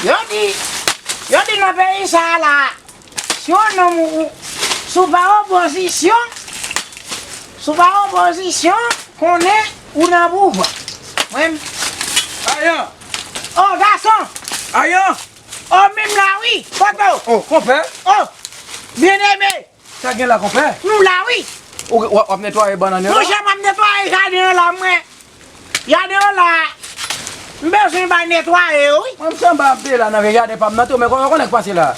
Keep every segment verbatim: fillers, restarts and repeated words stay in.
Yo di, yo di nan peyi sa a la, si yon nonm ou, ou, si w pa opozisyon, si w pa opozisyon, konnen ou nan pouvwa. Mwen, Ayan! O gason! Ayan! O menm la wi, kote w? O, konpè! O, byeneme! Sa gen la, konpè? Nou la wi! Ou, w ap, w ap netwaye bannann yo la? Monchè, m ap netwaye jaden an la, mwen. Jaden an la, m bezwen bay netwaye yo wi. Mwen, m sanba ap de la nan vye jaden pa m nan tou, men konnen, konnen k pase la.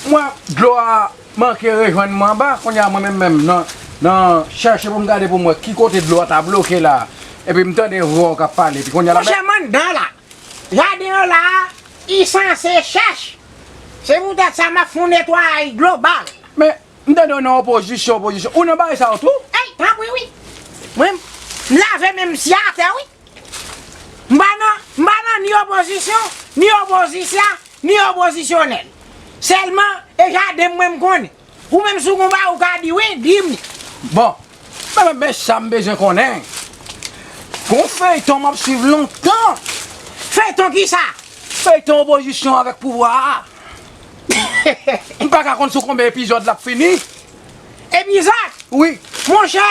Mwen, dlo a manke rejwenn mwen anba, kounye a mwen menm menm nan, nan chèche pou m gade pou m wè ki kote dlo a ta bloke la. Epi m tande vwa w k ap pale, epi kounye a la. Monchè, m anndan la. Jaden an la, li sanse chèch. Se poutèt sa m ap fè yon netwayaj global. Men, m tande w nan opozisyon, opozisyon. Ou nan bagay sa yo tou? Ey, tanpri wi. Mwen, m lave men m si atè wi. M pa nan, m pa nan ni opozisyon, ni opozisya, ni opozisyonèl. Sèlman, e jaden mwen m konnen. Ou menm si w gon bagay ou ka di wi, di m li. Bon, men, men, men sa m bezwen konnen. Gon feyton m ap swiv lontan. Feyton kisa? Feyton opozisyon avèk pouvwa a. M pa ka konn sou konbyen epizòd l ap fini. Epizòd? Wi. Monchè,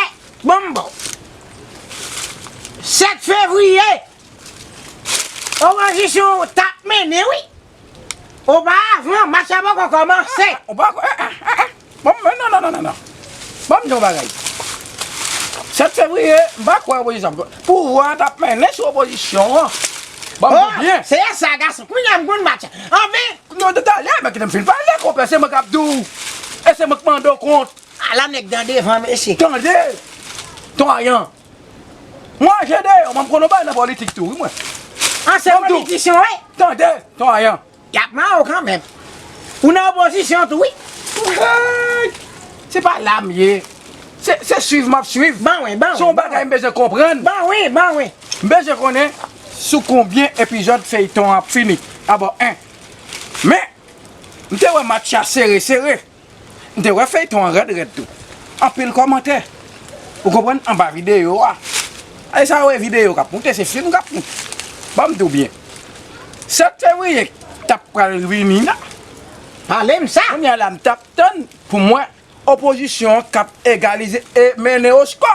bon, bon. Sèt fevriye, opozisyon t ap mennen, wi. Oparavan, match la poko kòmanse. Ou pa kwè? Eh, eh, eh, eh. Bon, men non, non, non, non, non. Ban m di yon bagay. Sèt fevriye, m pa kwè opozisyon. Pouvwa a t ap mennen sou opozisyon an. Ban m di w byen. Se sa, gason. Kounye a m konn match la. Anfen. Non, talè, men kite m fin pale, konpè. Se mwen k ap di w. E se mwen k mande w kont. Ala nèg nan devan, mesye. Tande. Ton Ayan. Mwen, Jedeyon, mwen, m konn yon bagay nan politik tou, wi, mwen. Ansyen politisyen, wi. Tande, Ton Ayan. Y ap mare w kanmenm. Ou nan opozisyon tou, wi. Hey! Se pa la m ye. Se, se swiv m ap swiv. Ban wi, ban wi. Se yon bagay m bezwen konprann. Ban wi, ban wi. M bezwen konnen sou konbyen epizòd feyton an ap fini. Dabò, en. Men, m te wè match la sere, sere. M te wè feyton an rèd, rèd tou. Anpil kòmantè. Ou konprann? Anba videyo a. Ay sa yo e videyo k ap moute, se fim k ap moute. Ban m di w byen. Sèt fevriye t ap pral vini la. Pale m sa. Kounye a la, m t ap tann pou m wè opozisyon an k ap egalize e mennen o skò.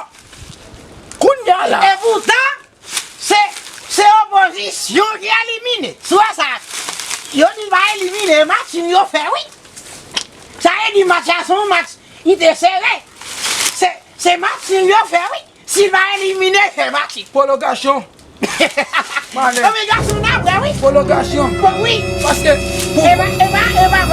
Kounye a la. E poutan, se, se opozisyon ki elimine. Si w wè sa, yo di l pa elimine, e match nul yo fè, wi. Sa vle di match la se yon match, li te sere. Se, se match nul yo fè, wi. Si l pa elimine, se match nul. Pwolongasyon. Mane. Anben gason, n ap wè, wi. Pwolongasyon. Bon, wi. Paske pou... E pa, e pa, e pa